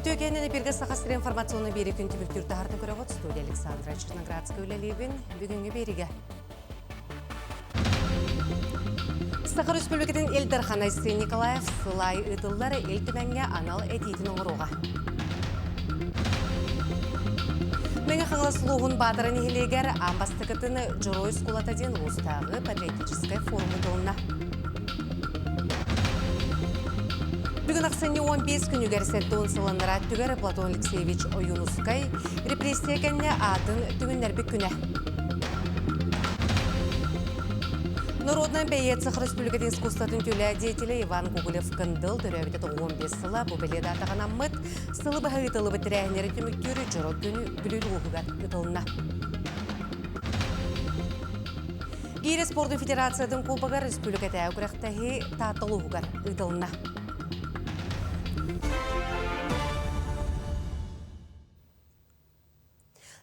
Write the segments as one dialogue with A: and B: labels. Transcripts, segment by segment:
A: Үтүө кэннин эпиргэ Саха сирэ информационный биэри күн түмүктүүр таһартан көрөҕүт студия Александра Черноградская үлэлиибин. Бүгүҥҥү биэригэ Саха Республикатын Ил Дархан Айсен Николаев сылай ыытыллар Ил Түмэҥҥэ анал этиитин оҥоруоҕа. Мэҥэ Хаҥалас улууһун Баатара нэһилиэгэр аан бастакытын Дьоруой оскуолата диэн улуустааҕы патриотическай форум ыытылынна. Бүгүн ахсынньы 15 күнүгэр 70 сылланнара түгэр Платон Алексеевич Ойуунускай репрессия кэннэ аатын түҥүннэрбит күнэ. Народнай бэйиэт Саха Республикатын искусствотын түлэ деятелэ Иван Гоголев-Кындыл төрөөбүтэ 95 сыла бу бэлиэ даатаҕанаммыт сылы быһа ыытыллыбыт тэрээһиннэри түмүктүүр дьоро күнү Бүлүү улууһугар ыытылынна. Гиирэ спордун федерациятын кубогар республикатааҕы күрэхтэһии Таатта улууһугар ыытылынна.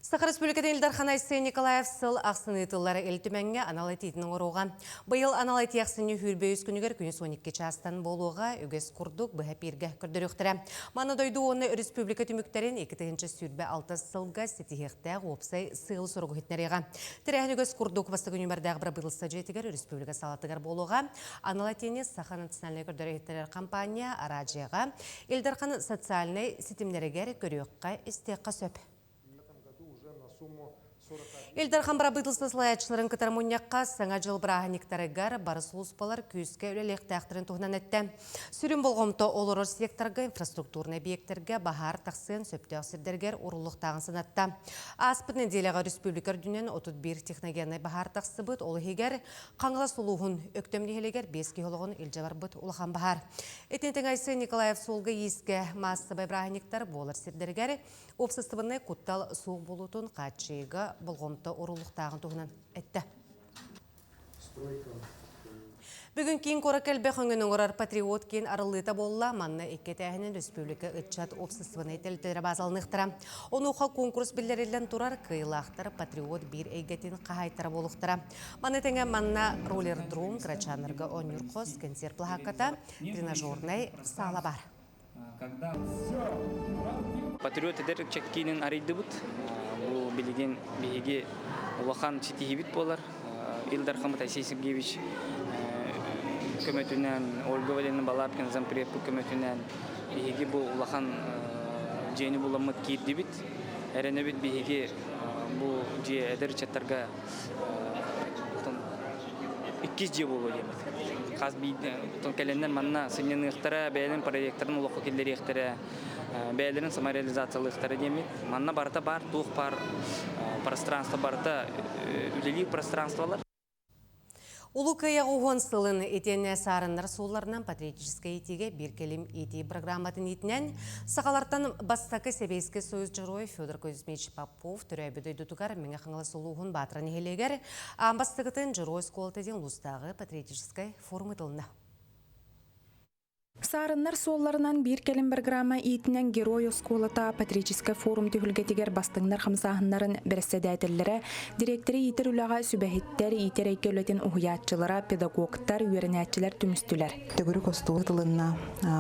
A: Саха Республикатын Ил Дархана Айсен Николаев сыл ахсын ыытыллар Ил Түмэҥҥэ анал этиитин оҥоруоҕа. Быйыл анал этии ахсынньы сүүрбэ үс күнүгэр күнүс 12 чаастан буолуоҕа, үгэс курдук быһа эпииргэ көрдөрүөхтэрэ. Манна дойду уонна республика түмүктэрин 2026 сылга ситиһиэхтээх уопсай сыалы-соругу иһитиннэриэҕэ. Тэрээһин үгэс курдук бастакы нүмердээх бырабыыталыстыба дьиэтигэр республика салатыгар буолуоҕа. Анал этиини Саха национальнай көрдөрөр-иһиттэрэр компания араадьыйаҕа Ил Дархан социальнай ситимнэригэр көрүөххэ, истиэххэ сөп. Ил Дархан бырабыыталыстыба салайааччыларын кытары мунньахха Саҥа дьыл бырааһынньыктарыгар бары сулууспалар күүскэ үлэлиэхтээхтэрин туһунан эттэ. Сүрүн болҕомто олорор секторга, инфраструктурнай объектарга баһаар тахсыан сөптөөх сирдэригэр уруллуохтааҕын санатта. Ааспыт нэдиэлэҕэ республика үрдүнэн 31 техногеннай баһаар тахсыбыт, ол иһигэр Хаҥалас улууһун Өктөм нэһилиэгэр 5 киһи олоҕун илдьэ барбыт улахан баһаар. Итини тэҥэ Айсен Николаев суолга-иискэ маассабай бырааһынньыктар буолар сирдэригэр уопсастыбаннай куттал суох буолуутун хааччыйыыга болҕомто ууруллуохтааҕын туһунан эттэ. Бүгүн киин куоракка элбэх өҥөнү оҥорор Патриот киин арыллыыта буолла. Манна икки этээһинэн республика ыччат уопсастыбаннай тэрилтэлэрэ баазаланыахтара. Онуоха куонкурус биллэриллэн турар, кыайыылаахтар Патриот биир эйгэтин хаһаайыттара буолуохтара. Маны тэҥэ манна роллердром, кырачааннарга оонньуур хос, кэнсиэр плаһаакката, тренажернай саала баар.
B: Патриот эдэр ыччат киинин арыйдыбыт. Бу билигин биһиги улахан ситиһиибит буолар. Ил Дархаммыт Айсен Сергеевич көмөтүнэн, Ольга Валерьевна Балабкина зампредпут көмөтүнэн биһиги бу улахан дьиэни буламмыт киирдибит. Эрэнэбит биһиги бу дьиэ эдэр ыччаттарга иккис дьиэ буолуо диэммит. Хас биирдии кэлэннэр манна сынньаныахтара, бэйэлэрин проекторын олоххо киллэриэхтэрэ, бэйэлэрин самореализациялыахтара диэммит. Манна барыта баар, туох баар пространство барыта үлэлиир пространстволар.
A: Улуу Кыайыы уһун сылын итиэннэ саарыннар суолларынан патриотическай иитиигэ биир кэлим иитии программатын иитинэн сахалартан бастакы Сэбиэскэй Союз Дьоруой Федор Кузьмич Попов төрөөбүт дойдутугар Мэҥэ Хаҥалас улууһун Баатара нэһилиэгэр аан бастакытын Дьоруой оскуолата диэн улуустааҕы патриотическай форум ыытылынна.
C: Саарыннар суолларынан биир кэлим программа иитинэн Герой оскуолата патриотическай форум түһүлгэтигэр бастыҥнар хамсааһыннарын бэрэссэдээтэллэрэ, дириэктэри иитэр үлэҕэ сүбэһиттэр, иитэр эйгэ үлэтин уһуйааччылара, педагогтар, үөрэнээччилэр түмүстүлэр.
D: Төгүрүк остуол ытылынна.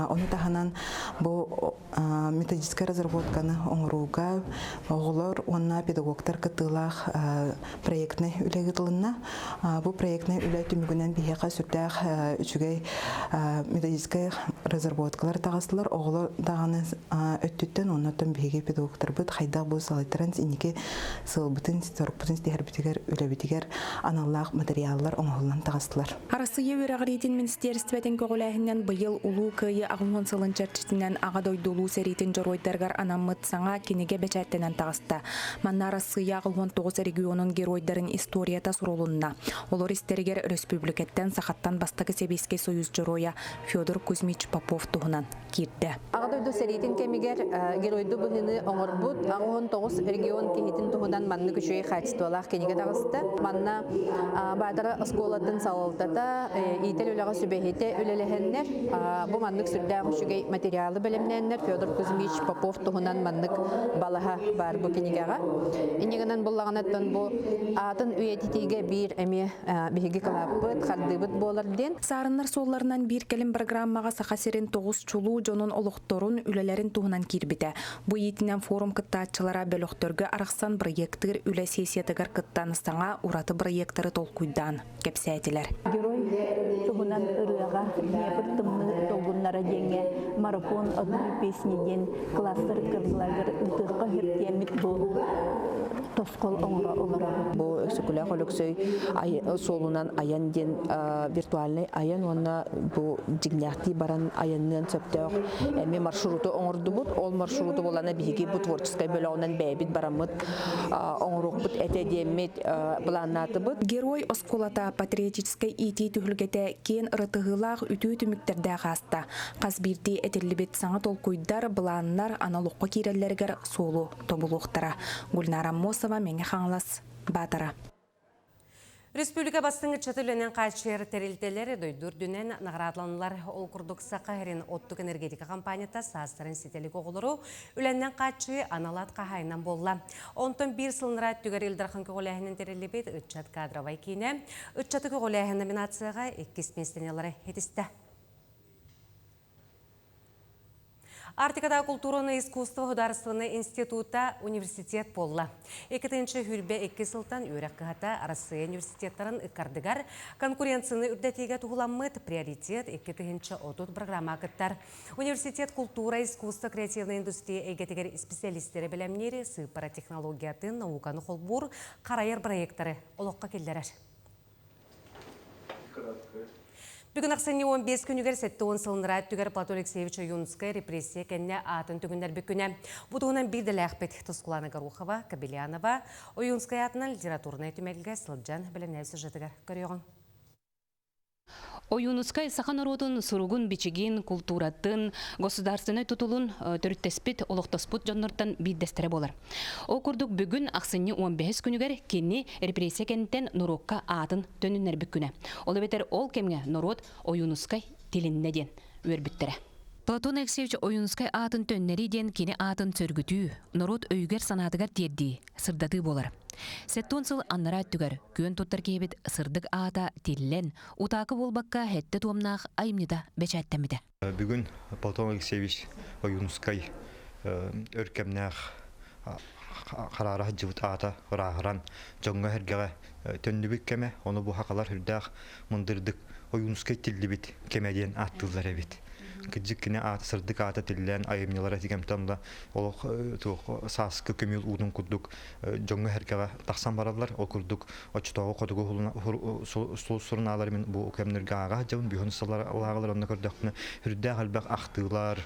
D: Ону таһынан бу методическай разработканы оҥорууга оҕолор уонна педагогтар кыттыылаах проектнай үлэ ыытылынна. Бу проектнай үлэ түмүгүнэн биһиэхэ сүрдээх үчүгэй методическай разработкалар таҕыстылар. Оҕолор даҕаны өттүттэн уонна оттон биһиги педагогтарбыт хайдах бу салайтаран инники сыалбытын, сорукпутун ситиһэрбитигэр үлэбитигэр аналлаах материаллар оҥоһуллан таҕыстылар.
C: Арассыыйа үөрэҕириитин министиэристибэтин көҕүлээһининэн быйыл Улуу Кыайыы 80 сылын чэрчитинэн Аҕа дойду Улуу сэриитин дьоруойдарыгар анаммыт саҥа кинигэ бэчээттэнэн таҕыста. Манна Арассыыйа 89 регионун геройдарын историята сурулунна. Олор истэригэр өрөспүүбүлүкэттэн сахаттан бастакы Сэбиэскэй Союз дьоруойа Федор Кузьмич Попов туһунан киирдэ.
E: Аҕа дойду сэриитин кэмигэр геройдуу быһыыны оҥорбут 89 регион киһитин туһунан маннык үчүгэй хаачыстыбалаах кинигэ таҕыста. Манна Баатара оскуолатын салалтата, иитэр үлэҕэ сүбэһитэ үлэлэһэннэр бу маннык сүрдээх үчүгэй материалы бэлэмнээннэр Федор Кузьмич Попов туһунан маннык балаһа баар бу кинигэҕэ. Иннигинэн буллаҕынаттан бу аатын үйэтитиигэ биир эмиэ биһиги кылааппыт, хардыыбыт буолар диэн.
C: Саарыннар суолларынан биир кэлим программаҕа Саха сирин тоҕус чулуу дьонун олохторун, үлэлэрин туһунан киирбитэ. Бу иитинэн форум кыттааччылара бөлөхтөргө арахсан бырайыактыыр үлэ сессиятыгар кыттан саҥа ураты бырайыактары толкуйдаан кэпсээтилэр.
F: Герой туһунан ырыаҕа Днепр тымныы долгуннара диэҥҥэ марафон одной песни диэн кластер кыргыларыгар ыытыахха сөп диэммит бу тосхол оҥоро олоробут.
G: Бу Өксөкүлээх Өлөксөй суолунан айан диэн виртуальнай айан уонна бу дьиҥнээхтии баран айанныан сөптөөх эмиэ маршруту оҥордубут. Ол маршруту булана биһиги бу творческай бөлөҕүнэн бэйэбит бараммыт оҥоруохпут этэ диэммит былааннаатыбыт.
C: Герой оскуолата патриотическай иитии түһүлгэтэ киэн ырытыһыылаах үтүө түмүктэрдээх ааста. Хас биирдии этиллибит саҥа толкуйдар, былааннар анал олоххо киирэллэригэр суолу тобулуохтара. Гульнара Аммосова, Мэҥэ Хаҥалас, Баатара.
A: Республика бастыҥ ыччаты үлэнэн хааччыйар тэрилтэлэр дойду үрдүнэн наҕараадаланылар. Ол курдук Саха сирин оттук энергетика компанията саастарын ситэлик оҕолору үлэннэн хааччыы анал ат хаһаайынан буолла. Онтон биир сылынара өттүгэр Ил Дархан көҕүлээһинин тэриллибит ыччат кадровай киинэ ыччаты көҕүлээһин номинацияҕа иккис миэстэни ылары ситистэ. Арктикада культураны искусство художественный института университет буолла. 2022 сылтан үөрэх кыһата Арассыыйа университеттарын ыккардыгар конкуренцияны үрдэтиигэ туһуламмыт приоритет 2030 программа кыттар. Университет культура, искусство, креативная индустрия эйгэтигэр специалистері бэлэмниир сыыппара технологиятын, науканы холбуур, харайар проекттары олоххо киллэрэр. Бүгүн ахсынньы 15 күнүгэр 70 сылынара өттүгэр Платон Алексеевич Ойуунускай репрессия кэннэ аатын түгүннэрбит күнэ. Бу туһунан биир дэлээхпит Тускулана Горохова, Кобельянова, Ойуунскай аатынан литературнай түмэлгэ сылдьан бэлэмнээбит сюжетыгар көрүөҕүҥ.
H: Ойуунускай саха норуотун суругун-бичигин, култууратын, государственнай тутулун төрүттэспит, олохтоспут дьоннортон биирдэстэрэ буолар. Ол курдук бүгүн ахсынньы 15 күнүгэр кини репрессия кэнниттэн норуокка аатын төнүннэрбит күнэ. Ол эбэтэр ол кэмҥэ норуот Ойуунускай тилиннэ диэн үөрбүттэрэ. Платон Алексеевич Ойуунускай аатын төннөрүү диэн кини аатын сөргүтүү, норуот өйүгэр-санаатыгар тиэрдии, сырдатыы буолар. Сэттион сыл аннараа өттүгэр күөн туттар киһибит сырдык аата тиллэн, утаакы буолбакка сэттэ туомнаах айымньыта бэчээттэммитэ.
I: Бүгүн Платон Алексеевич Ойуунускай өр кэмнээх хараара сылдьыбыт аата ырааһыран, дьоҥҥо-сэргэҕэ төннүбүт кэмэ, ону бу сахалар сүрдээх мындырдык Ойуунускай тиллибит кэмэ диэн ааттыыллар эбит. Кырдьык кини аата сырдык аата тиллээн айымньылара тигэмтэн да олох туох сааскы көмүөл уутун курдук дьоҥҥо-сэргэҕэ тахсан бараллар. Ол курдук оччотооҕу хотугу сурунаалары мин бу кэмнэргэ ааҕа сылдьабын. Бүһүн сыллар онно көрдөхпүнэ сүрдээх элбэх ахтыылар,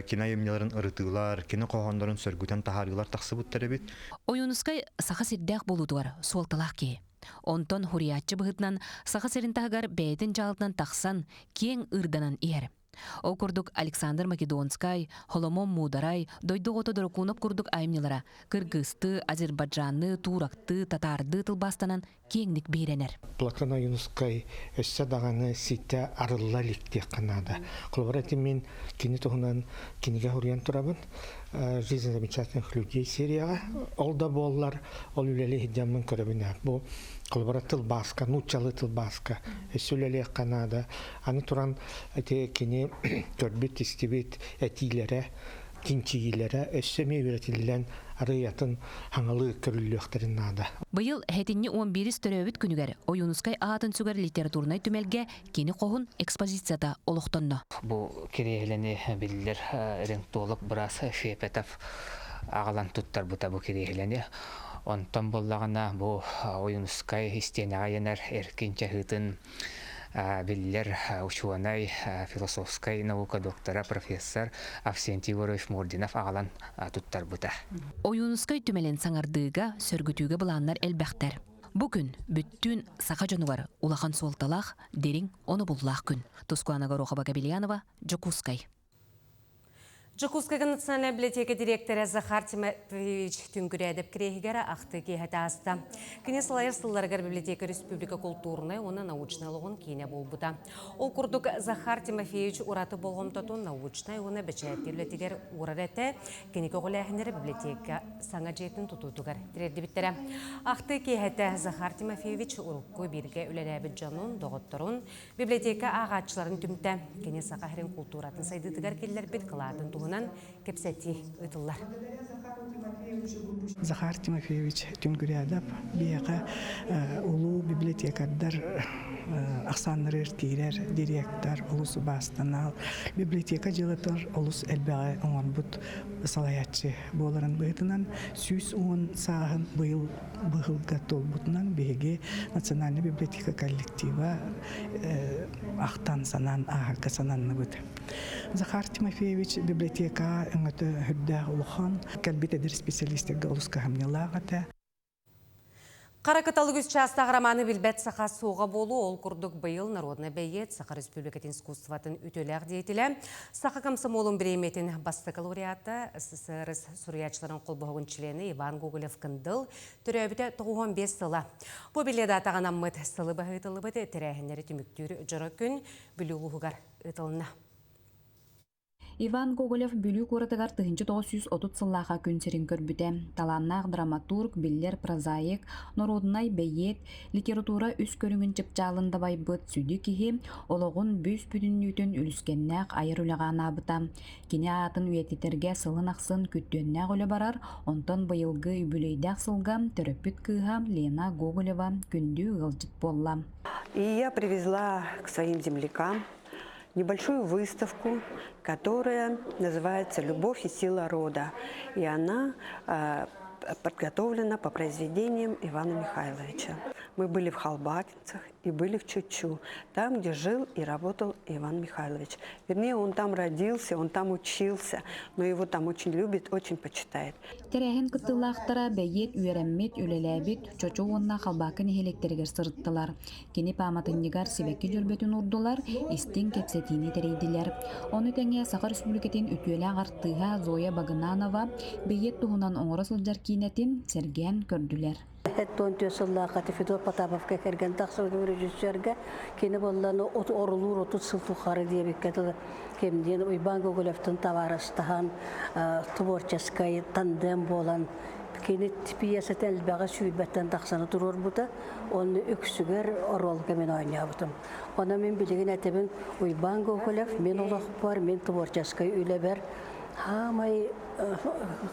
I: кини айымньыларын ырытыылар, кини хоһооннорун сөргүтэн таһаарыылар тахсыбыттар эбит.
H: Ойуунускай саха сирдээх буолуутугар суолталаах киһи. Онтон хуруйааччы быһыытынан Саха сирин таһыгар бэйэтин дьаалытынан тахсан, киэҥ ыырданан иһэр. Ол курдук Александр Македонскай, Холомон Муударай, Дойду оҕото Дорокуунап курдук айымньылара кыргызтыы, азербайджанныы, туурактыы, татаардыы тылбаастанан киэҥник биһирэнэр.
J: Платон Ойуунускай өссө даҕаны ситэ арылла илик диэххэ наада. Холобура, ити мин кини туһунан кинигэ суруйан турабын. «Жизнь замечательных людей» серияҕа. Ол да буоллар, ол үлэлии сылдьаммын көрөбүн. Бу холобура тылбааска, нууччалыы тылбааска өссө үлэлиэххэ наада. Аны туран ити кини көрбүт, истибит этиилэрэ, чинчийиилэрэ өссө эмиэ үөрэтиллэн арыйатын хаҥалыы көрүллүөхтэрин наада.
H: Быйыл сэтинньи 11-ис төрөөбүт күнүгэр Ойуунускай аатын сүгэр литературнай түмэлгэ кини хоһун экспозицията олохтонно.
K: Бу кириэһилэни биллэр рентолог быраас Шепетов аҕалан туттарбыта бу кириэһилэни. Онтон буоллаҕына бу Ойуунускай истиэнэҕэ ыйанар эркин чаһыытын биллэр учуонай, философскай наука доктора, профессор Авсентий Егорович Мординов аҕалан туттарбыта.
H: Ойуунускай түмэлин саҥардыыга, сөргүтүүгэ былааннар элбэхтэр. Бу күн бүттүүн саха дьонугар улахан суолталаах, дириҥ, онобуллаах күн. Тускуана Горохова-Кобельянова, Дьокуускай.
A: Дьокуускайга национальнай библиотека дириэктэрэ Захар Тимофеевич Түҥкүрээдэп кириэһигэр ахтыы киэһэтэ ааста. Кини салайар сылларыгар библиотека республика култуурунай уонна научнай олоҕун киинэ буолбута. Ол курдук Захар Тимофеевич ураты болҕомтотун научнай уонна бэчээттиир үлэтигэр уурар этэ, кини көҕүлээһиннэрэ библиотека саҥа дьиэтин тутуутугар тириэрдибиттэрэ. Ахтыы киэһэтэ Захар Тимофеевич урукку бииргэ үлэлээбит дьонун, доҕотторун, Библиотека ааҕааччыларын түмтэ. Кини Саха сирин култууратын сайдыытыгар киллэрбит кылаатын туһунан кэпсэтии ыытыллар.
L: Захар Тимофеевич Түнгүрядов биһиэхэ улуу библиотекардар ахсааннарыгар киирэр директор, олус убаастанаал, библиотека дьыалатыгар олус элбэҕи оҥорбут салайааччы буоларын быһыытынан 110 сааһын быйыл быһылга туолбутунан биһиги Национальнай библиотека коллектива ахтан санаан ааһарга сананныбыт. Захар Тимофеевич библиотека өҥөтө үрдээх улахан, кэлбит эдэр специалистэргэ олус кыһамньылаах этэ.
A: Хара кыталык үс чаастаах романы билбэт саха суоҕа буолуо, ол курдук быйыл народнай бэйиэт Саха Республикатын искусствотын үтүөлээх деятелэ, Саха комсомолун бириэмийэтин бастакы лауреата, СССР суруйааччыларын холбоһугун чилиэнэ Иван Гоголев-Кындыл төрөөбүтэ 95 сыла. Бу бэлиэ даатаҕа анаммыт сылы баһыытыллыбыт тэрээһиннэри түмүктүүр дьоро күн Бүлүү улууһугар ыытылынна.
M: Иван Гоголев Бүлүү куоратыгар 1930 сыллаахха күн сирин көрбүтэ. Талааннаах драматург, биллэр прозаик, норуодунай бэйиэт, литература үс көрүҥүн чыпчаалын дабайбыт сүдү киһи олоҕун бүүс-бүтүннүүтүн үлүскэннээх айар үлэҕэ анаабыта. Кини аатын үйэтитэргэ сылын ахсын күттүөннээх үлэ барар, онтон быйылгы үбүлүөйдээх сылга төрөппүт кыыһа Лена Гоголева күндү ыалдьыт буолла.
N: И я привезла к своим землякам небольшую выставку, которая называется «Любовь и сила рода». И она подготовлена по произведениям Ивана Михайловича. Мы были в Халбакинцах и были в Чучу, там, где жил и работал Иван Михайлович. Вернее, он там родился, он там учился, но его там очень любит, очень почитает.
M: Тэрээһин кыттыылаахтара бэйиэт үөрэммит, үлэлээбит Чочу уонна Халбаакы нэһилиэктэригэр сырыттылар. Кини пааматынньыгар сибэкки дьөрбөтүн уурдулар, истиҥ кэпсэтиини тэрийдилэр. Ону тэҥэ Саха Республикатын үтүөлээх артыыһа Зоя Багынанова бэйиэт туһунан оҥоро сылдьар киинэтин сэргээн көрдүлэр.
O: 74 сыллаахха Федот Потаповка кэргэн тахсыбытым режиссерга кини буолланы орулуур 30 сыл тухары диэбиккэ дылы ким диэн Уйбаан Гоголевтын табаарыстаһан творческай тандем буолан кини пьесата элбэҕи сүүрбэттэн тахсаны туруорбута Онно үксүгэр оруолга мин оонньообутум. Онон мин билигин этэбин Уйбаан Гоголев мин олохпор, мин творческай үлэбэр хаамай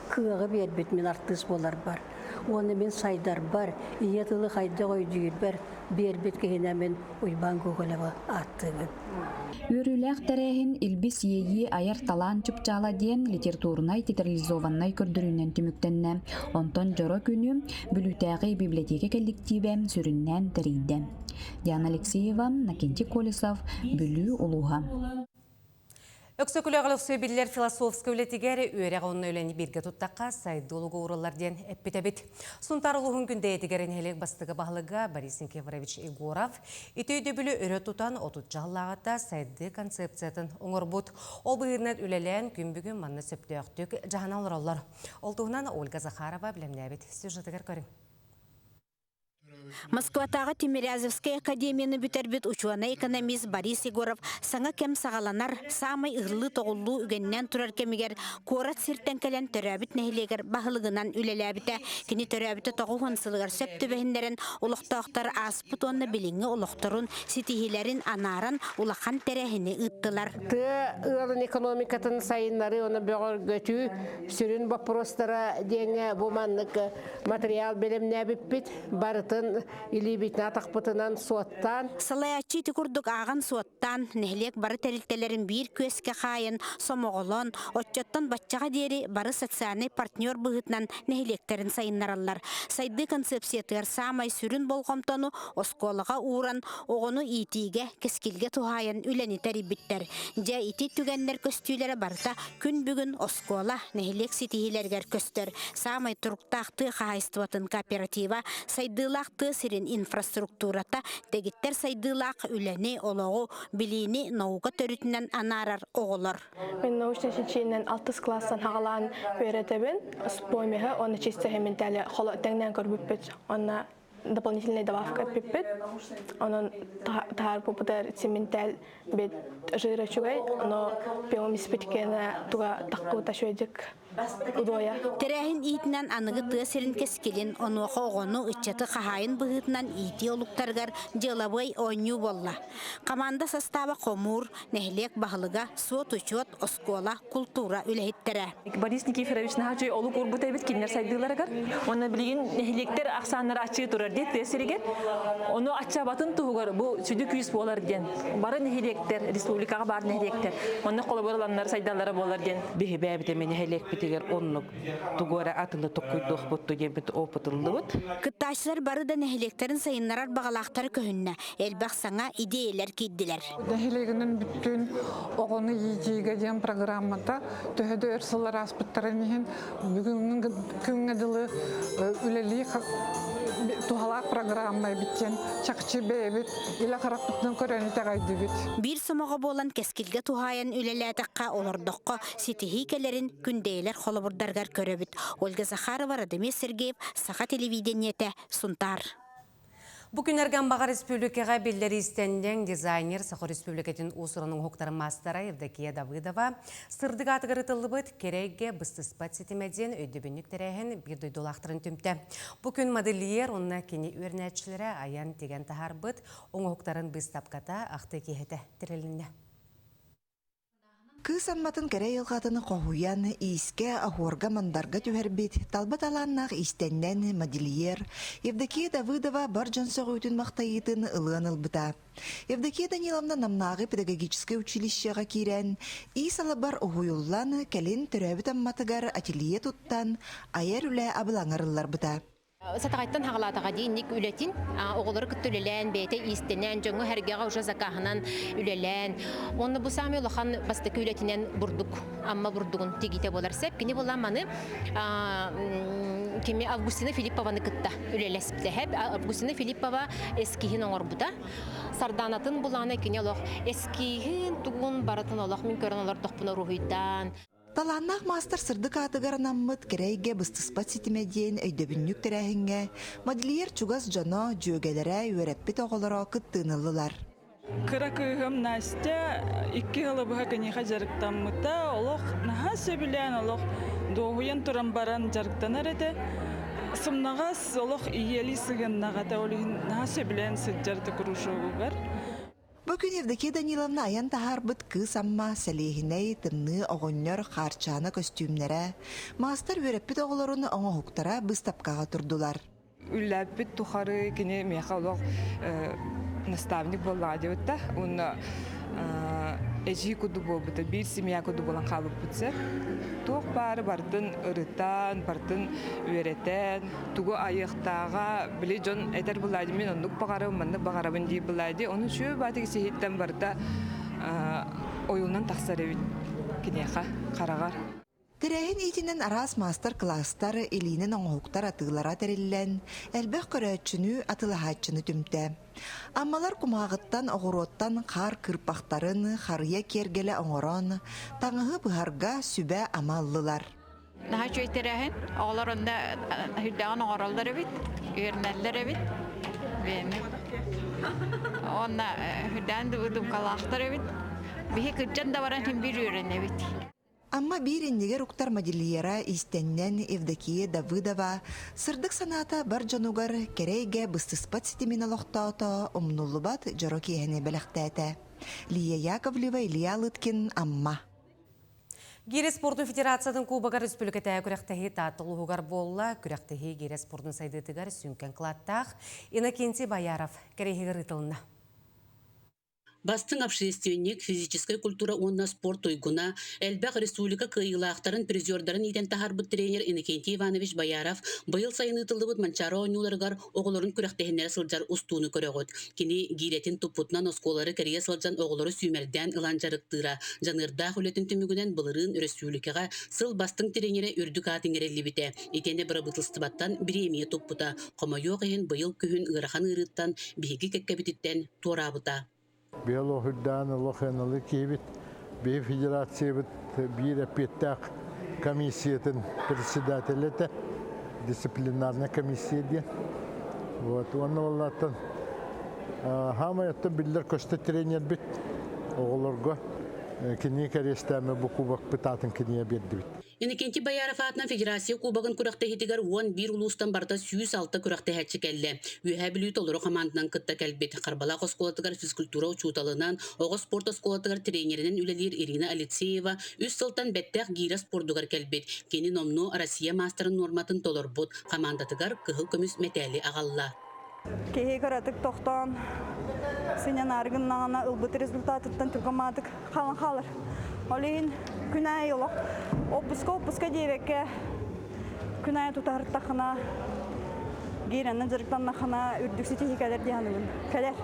O: кыаҕы биэрбит мин артыыс буоларбар. Уонна мин сайдарбар, ийэ тылы хайдах өйдүүрбэр биэрбит киһинэн мин Уйбаан Гоголевы ааттыыбын.
M: Үөрүүлээх тэрээһин Илбис иэйии айар талаан чыпчаала диэн литературнай театрализованнай көрдөрүүнэн түмүктэннэ. Онтон дьоро күнү Бүлүүтээҕи библиотека кэлликтиибэ сүрүннээн тэрийдэ. Диана Алексеева, Накентий Колесов, Бүлүү улууһа.
A: Өксөкүлээх Өлөксөй биллэр философскай үлэтигэр үөрэх уонна үлэни бииргэ туттахха сайдыы олуга ууруллар диэн эппит эбит. Сунтаар улууһун Күндэйэтигэр нэһилиэк бастакы баһылыга Борис Никифорович Егоров ити өйдөбүлү өрө тутан отучча сыллааҕыта сайдыы концепциятын оҥорбут. Ол быһыытынан үлэлээн күн бүгүн манна сөптөөхтүк дьаһана олороллор. Ол туһунан Ольга Захарова бэлэмнээбит сюжетыгар көрүҥ.
P: Москватааҕы Тимирязевскай академияны бүтэрбит учуонай-экономист Борис Егоров саҥа кэм саҕаланар, саамай ыһыллыы-тоҕуллуу үгэннээн турар кэмигэр куорат сиртэн кэлэн төрөөбүт нэһилиэгэр баһылыгынан үлэлээбитэ. Кини төрөөбүтэ 90 сылыгар сөп түбэһиннэрэн олохтоохтор ааспыт уонна билиҥҥи олохторун, ситиһиилэрин анааран улахан тэрээһини ыыттылар.
Q: Тыа ыалын экономикатын сайыннарыы уонна бөҕөргөтүү сүрүн боппуруостара диэҥҥэ бу маннык Материал бэлэмнээбиппит, барытын илиибитинэн-атахпытынан суоттаан.
P: Салайааччы ити курдук ааҕан-суоттаан, нэһилиэк бары тэрилтэлэрин биир күөскэ хаайан, сомоҕолоон, оччоттон баччаҕа диэри бары социальнай партнер быһыытынан нэһилиэктэрин сайыннараллар. Сайдыы концепциятыгар саамай сүрүн болҕомтону оскуолаҕа ууран, оҕону иитиигэ, кэскилгэ туһаайан үлэни тэрийбиттэр. Дьэ, ити түгэннэр көстүүлэрэ барыта күн бүгүн оскуола, нэһилиэк ситиһиилэригэр көстөр. Саамай туруктаах тыа хаһаайыстыбатын кооператива сайдыылаах. тыа сирин инфраструктурата, дэгиттэр сайдыылаах үлэни, олоҕу, билиини наука төрүтүнэн анаарар оҕолор.
R: Мин научнай чинчийинэн алтыс класстан хаҕалаан үөрэтэбин. Спомеһы уонна чистая ментали холо тэҥнээн көрбүппүт. Онно дополнительная добавка эппиппит. Онон таһаарбыппытыгар цементаль бит жира үчүгэй, но пиом испиткена туга тахкыбыта үчүгэйдик удуойа.
P: Тэрээһин иитинэн аныгы тыа сирин кэскилин, онуоха оҕону, ыччаты хаһаайын быһыытынан иитии олуктарыгар дьыалабыай оонньуу буолла. Команда састааба хомуур, нэһилиэк баһылыга, суот-учуот, оскуола, култуура үлэһиттэрэ.
S: Борис Никифорович наһаа үчүгэй олук уурбут эбит кинилэр сайдыыларыгар. Уонна билигин нэһилиэктэр ахсааннара аччыы турар дии тыа сиригэр. Ону аччаабатын туһугар бу сүдү күүс буолар диэн. Бары нэһилиэктэр, республикаҕа баар нэһилиэктэр онно холобур ыланнар сайдаллара буолар диэн.
T: Биһи бэйэбит эмиэ нэһилиэкпитигэр оннук тугу эрэ атыны токкуйдуохпут диэбит опыт ыллыбыт.
P: Кыттааччылар бары да нэһилиэктэрин сайыннарар баҕалаахтара көһүннэ. Элбэх саҥа идиэйэлэр киирдилэр.
U: Нэһилиэгинэн бүттүүн оҕону иитиигэ диэн программата төһө да өр сыллар ааспыттарын иһин бүгүҥҥү күҥҥэ дылы үлэлии туһалаах программа эбит диэн чахчы бэйэбит илэ харахпытынан көрөн итэҕэйдибит.
P: Биир сомоҕо буолан кэскилгэ туһаайан үлэлээтэххэ, олордоххо ситиһии кэлэрин күндэйэлэр холобурдарыгар көрөбүт. Ольга Захарова, Радомир Сергеев, Саха телевидениетэ, Сунтаар.
A: Бу күннэргэ Аммаҕа республикаҕа биллэр иистэнньэҥ дизайнер Саха Республикатын уус-уран оҥоһуктарын маастара Евдокия Давыдова сырдык аатыгар ытыллыбыт Кэрэйгэ быстыспат ситимэ диэн өйдөбүнньүк тэрээһин биир дойдулаахтарын түмтэ. Бу күн модельер уонна кини үөрэнээччилэрэ айан тигэн таһаарбыт оҥоһуктарын быыстапката ахтыы киэһэтэ тэрилиннэ.
V: Кыыс Амматын кэрэ айылҕатын хоһуйан, иискэ, оһуорга-мандарга түһэрбит, талба талааннаах иистэнньэн, модельер Евдокия Давыдова бар дьон сөҕүүтүн-махтайыытын ылыан ылбыта. Евдокия Даниловна Намнааҕы педагогическай училищеҕа киирэн, иис алабар уһуйуллан, кэлин төрөөбүт Амматыгар ателье туттан, айар үлэ абылаҥар ылларбыта.
W: Сатаҕайтан хаҕалаатаҕа дии инник үлэтин оҕолору кытта үлэлээн, бэйэтэ иистэнэн, дьоҥҥо-сэргэҕэ уже закаһынан үлэлээн. Уонна бу саамай улахан бастакы үлэтинэн бурдук, Амма бурдугун тигиитэ буолар сөп. Кини буоллаан маны кими Августина Филиппованы кытта үлэлэспитэ. Августина Филиппова эскиһин оҥорбута. Сардаанатын булаана кини олох эскиһин тугун барытын олох мин көрөн олордохпуна уруһуйдаан.
V: Талааннаах маастар сырдык аатыгар анаммыт кэрэ эйгэ быстыспат ситимэ диэн өйдөбүнньүк тэрээһиҥҥэ модельер чугас дьоно, дьүөгэлэрэ, үөрэппит оҕолоро кыттыыны ыллылар.
X: Кыра кыыһым Настя икки сылы быһа киниэхэ дьарыктаммыта. Олох наһаа сөбүлээн, олох дуоһуйан туран баран дьарыктанар этэ. Сымнаҕас, олох ийэлии сыһыаннаах этэ, ол иһин наһаа сөбүлээн сылдьар этэ кружогугар.
V: Бу күн Евдокия Даниловна айан таһаарбыт Кыыс Амма, Сэлиэһинэй, Тымныы оҕонньор, Хаарчаана көстүүмнэрэ, маастар үөрэппит оҕолорун оҥоһуктара быыстапкаҕа турдулар.
Y: Үллээппит тухары кини миэхэ олох наставник буоллаҕа диэбит да уонна эдьиий курдук буолбута, биир семья курдук буолан хаалбыппыт сөп. Туох баары барытын ырытан, барытын үөрэтэн, тугу айыахтааҕа били дьон этэр былаадьы мин оннук баҕарабын маннык баҕарабын диир былаадьы ону үчүгэй баатык сиһиттэн барыта ойуунан тахсар эбит киниэхэ хараҕар
V: Тэрээһин иитинэн араас маастар-кылаастар, илиинэн оҥоһуктар атыылара тэриллэн, элбэх көрөөччүнү, атыылаһааччыны түмтэ. Аммалар кумааҕыттан, оҕуруоттан хаар кырпахтарын, харыйа киэргэлэ оҥорон, таҥаһы быһарга сүбэ-ама ыллылар.
Z: Наһаа үчүгэй тэрээһин. Оҕолор онно сүрдээҕин оҥороллор эбит, үөрэнэллэр эбит. Бэйэми. Уонна сүрдээн выдумкалаахтар эбит. Биһи кырдьан да баран син биир үөрэнэбит.
V: Амма биир иннигэр уктар модельера иистэнньэн Евдокия Давыдова сырдык санаата бар дьонугар кэрэ эйгэ быстыспат ситимин олохтоото, умнуллубат дьоро киэһэни бэлэхтээтэ. Лия Яковлева, Илья Лыткин, Амма.
A: Гире спордун федерациятын кубогар республикатааҕы күрэхтэһии Таатта улууһугар буолла. Күрэхтэһии гире спордун сайдыытыгар сүҥкэн кылааттаах Иннокентий Бояров кэриэһигэр ыытылынна.
B: Бастыҥ общественник, физическэй культура уонна спорт туйгуна, элбэх республика кыайыылаахтарын, призердарын иитэн таһаарбыт тренер Иннокентий Иванович Бояров быйыл сайын ыытыллыбыт Манчаары оонньууларыгар оҕолорун күрэхтэһиннэрэ сылдьар устууну көрөҕүт. Кини гиирэтин туппутунан оскуолалары кэрийэ сылдьан оҕолору сүүмэрдээн ылан дьарыктыыра. Дьаныардаах үлэтин түмүгүнэн былырыын өрөспүүбүлүкэҕэ сыл бастыҥ тренерэ үрдүк аат иҥэриллибитэ. Итиэннэ бырабыыталыстыбаттан бириэмийэ туппута. Хомойуох иһин, быйыл күһүн ыарахан ыарыыттан биһиги кэккэбититтэн туораабыта.
C: Быйыл оһурдаан олох ыналы киһибит. Биһи федерациябыт биир эппиэттээх комиссиятын председателэ этэ. Дисциплинарная комиссия диэн. Вот, уонна боллааттан хаамай оттон биллэр көстө тренербит оҕолорго кини кэриэстээмэ бу кубокпыт аатын кинигэ биэрдибит.
B: Иннокентий Бояров аатынан Федерация Кубогын күрэхтэһиитигэр 11 улуустан барыта 106 күрэхтэһээччи кэллэ. Үөһээ Бүлүү толору хамаанданан кытта кэлбит. Харбалаах оскуолатыгар физкультура учууталынан, оҕо спорт оскуолатыгар тренеринэн үлэлиир Ирина Алексеева үс сылтан бэттэх гиирэ спордугар кэлбит. Кини номнуо Россия маастарын нуорматын толорбут. Хамаандатыгар кыһыл көмүс мэтээли аҕалла.
D: Киһи кыратык тохтоон сынньанаары гыннаҕына ылбыт результатыттан түргэн хаалан хаалар. Ол иһин күн аайы олох отпуска отпуска диэбэккэ күн аайы тутаһыртаххына гиирэннэн дьарыктаннаххына үрдүк ситиһии кэлэр дии саныыбын. Кэлэр.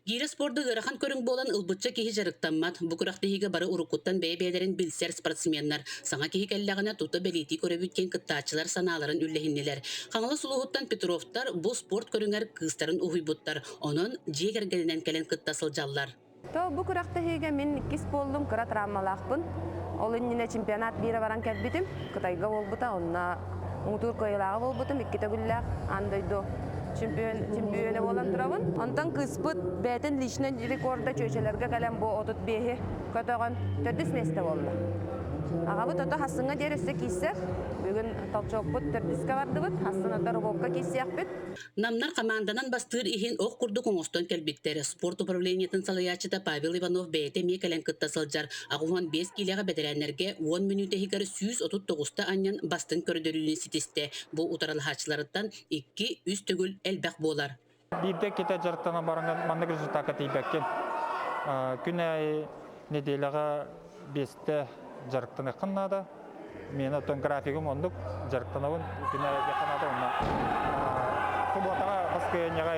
B: Гиирэ спорда ыарахан көрүҥ буолан ылбычча киһи дьарыктаммат. Бу күрэхтэһиигэ бары уруккуттан бэйэ-бэйэлэрин билсэр спортсменнар. Саҥа киһи кэллэҕинэ тута бэлиэтии көрөбүт диэн кыттааччылар санааларын үллэһиннилэр. Хаҥалас улууһуттан Петровтар бу спорт көрүҥэр кыыстарын уһуйбуттар. Онон дьиэ кэргэнинэн кэлэн кытта сылдьаллар.
E: То бу күрэхтэһиигэ мин иккис буоллум, кыра травмалаахпын. Ол иннинэ чемпионат биирэ баран кэлбитим. Кытайга буолбута, онно муҥутуур кыайыылааҕа буолбутум, икки төгүллээх аан дойду чемпион, чемпионэ буолан турабын. Онтон кыыспыт бэйэтин личный рекорда чүөчэлэргэ кэлэн бу 35-и көтөҕөн төрдүс миэстэ буолла. Аҕабыт ото хассыҥҥа диэри өссө киирсэр. Бүгүн толчокпут төрдүскэ бардыбыт, хассын ото рывокка киирсиэхпит.
B: Намнар хамаанданан бастыыр иһин ох курдук оҥостон кэлбиттэр. Спорт управлениетын салайааччыта Павел Иванов бэйэтэ эмиэ кэлэн кытта сылдьар. 85 киилэҕэ бэтэрээннэргэ 10 мүнүүтэ иһигэр 139-та анньан бастыҥ көрдөрүүнү ситистэ. Бу утарылаһааччыларыттан 2-3 төгүл элбэх буолар.
F: Биирдэ иккитэ дьарыктанан баран маннык результакка тиийбэккин. Күн аайы нэдиэлэҕэ биэстэ дьарыктаныаххын наада. Миэнэ оттон графигым оннук дьарыктанабын күн аайы диэххэ наада уонна субуотаҕа баскыһыанньаҕа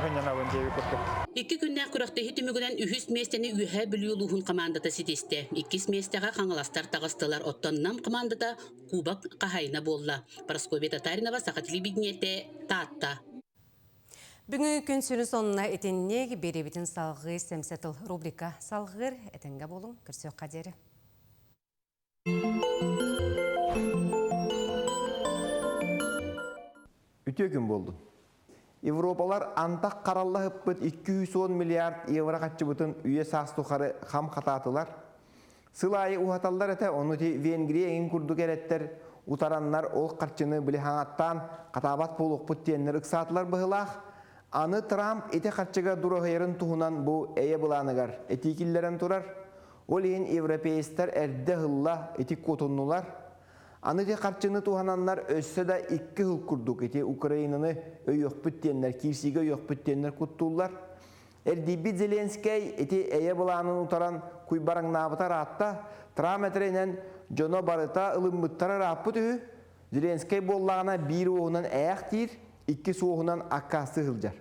F: сынньанабын диэбит курдук.
B: Икки күннээх күрэхтэһии түмүгүнэн үһүс миэстэни Үөһээ Бүлүү улууһун хамаандата ситистэ. Иккис миэстэҕэ хаҥаластар таҕыстылар, оттон Нам хамаандата кубок хаһаайына буолла. Парасковья Татаринова, Саха телевидениетэ, Таатта.
A: Бүгүҥҥү күн сүрүн сонуна итинник биэриэбитин салҕыы сэмсэ тыл рубрика салҕыыр. Этэҥҥэ буолуҥ, көрсүөххэ диэри.
G: Үтүө күн буолдун. Европалар антах хараллаһыппыт 210 миллиард евро хаччыбытын үйэ саас тухары хам хатаатылар. Сыл аайы уһаталлар этэ, ону ти Венгрия эҥин курдук эрэттэр утараннар ол харчыны били хаҥаттаан хатаабат буолуохпут диэннэр ыксаатылар быһылаах. Аны Трамп ити харчыга дураһыйарын туһунан бу эйэ былааныгар этии киллэрэн турар. Ол иһин европеецтар эрдэ ыһылла ити куотуннулар. Аны ити харчыны туһананнар өссө да икки сыл курдук ити Украинаны өйүөхпүт диэннэр, киирсиигэ өйүөхпүт диэннэр куттууллар. Эрдийбит Зеленскэй ити эйэ былаанын утаран куйбараҥнаабыта ыраатта. Трамп этэринэн дьоно барыта ылыммыттара ырааппыт үһү. Зеленскэй буоллаҕына биир уоһунан ээх диир, иккис уоһунан аккаастыы сылдьар.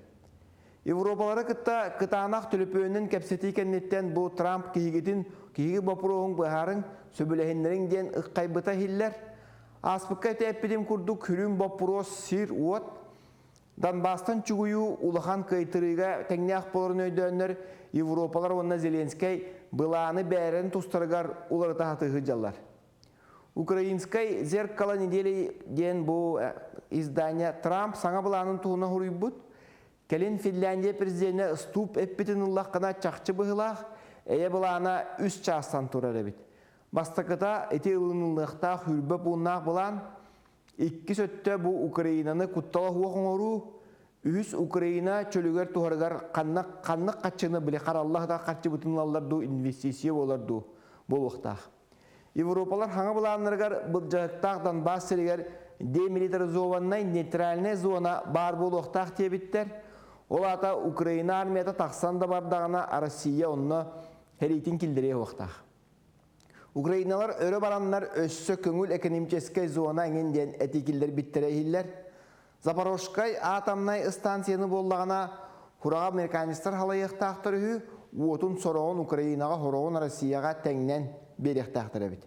G: Европалары кытта кытаанах төлөпүөнүн кэпсэтии кэнниттэн бу Трамп киһигитин киһиги боппуруоһун быһаарыҥ, сөбүлэһиннэриҥ диэн ыккайбыта иһиллэр. Ааспыкка этээппитим курдук күрүм боппуруос сир-уот, Донбасстан чугуйуу улахан кыайтарыыга тэҥнээх буоларын өйдөөннөр Европалар уонна Зеленскэй былааны бээрэн тустарыгар уларыта сатыы сылдьаллар. Украинскай зеркало недели диэн бу издание Трамп саҥа былаанын туһунан суруйбут. Кэлин Финляндия президенэ Ступ эппитин ыллаххына чахчы быһыылаах, эйэ былаана үс чаастан турар эбит. Бастакыта ити ылыныллыахтаах хүрбэ пууннаах былаан, иккис өттө бу Украинаны куттала суох оҥоруу, үһүс Украина чөлүгэр туһарыгар ханнык ханнык харчыны били харалла сытар харчыбытын ылаллар дуу, инвестиция буолар дуу буолуохтаах. Европалар хаҥа былааннарыгар былдьаһыктаах Донбасс сиригэр демилитаризованнай нейтральнай зона баар буолуохтаах диэбиттэр. Ол аата Украина армията тахсан да бардаҕына Россия онно сэриитин киллэриэ суохтаах. Украиналар өрө бараннар өссө көҥүл экономическай зона эҥин диэн этии киллэрбиттэрэ иһиллэр. Запорожскай атомнай станцияны буоллаҕына Хураҕа американецтар халайыахтаахтар үһү, уотун сороҕун Украинаҕа, сороҕун Россияҕа тэҥнэн биэриэхтээхтэр эбит.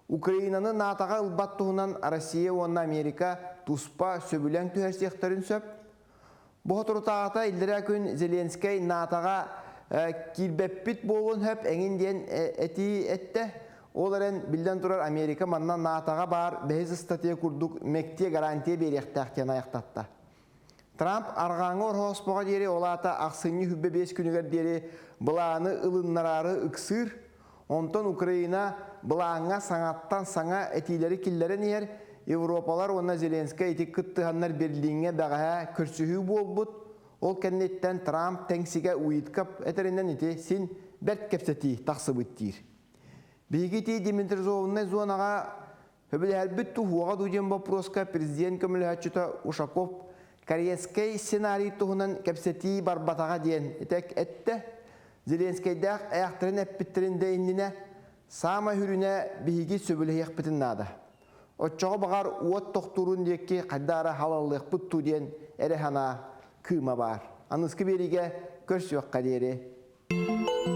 G: Украинаны НАТО-ҕа ылбат туһунан Россия уонна Америка туспа сөбүлэҥ түһэрсиэхтэрин сөп. Бу соторутааҕыта иллэрээ күн Зеленскэй НАТО-ҕа киирбэппит буолуон сөп эҥин диэн этии эттэ. Ол эрэн, биллэн турар, Америка манна НАТО-ҕа баар бэһис ыстатыйа курдук мэктиэ гарантия биэриэхтээх диэн айахтатта. Трамп арҕааҥҥы Ороһооспоҕо диэри, ол аата ахсынньы 25 күнүгэр диэри былааны ылыннараары ыксыыр. Онтон Украина былааҥҥа саҥаттан саҥа этиилэри киллэрэн иһэр. Европалар уонна Зеленскэй ити кыттыһаннар Берлиҥҥэ бэҕэһээ көрсүһүү буолбут. Ол кэнниттэн Трамп тэҥсигэ Уиткап этэринэн ити син бэрт кэпсэтии тахсыбыт диир. Биһиги ити демилитаризованнай зонаҕа Сөбүлэһэрбит туһуоҕа дуу диэн боппуруоска президент көмөлөһөөччүтэ Ушаков Корейскай сценарий туһунан кэпсэтии барбатаҕа диэн итек эттэ. Зеленскэйдээх ээхтэрин эппиттэрин да иннинэ саамай сүрүнэ биһиги сөбүлэһиэхпитин наада. Оччоҕо баҕар уот тохтуурун диэки хайда эрэ халаллыахпыт дуу диэн эрэ санаа кыыма баар. Аныгыскы биэриигэ көрсүөххэ диэри.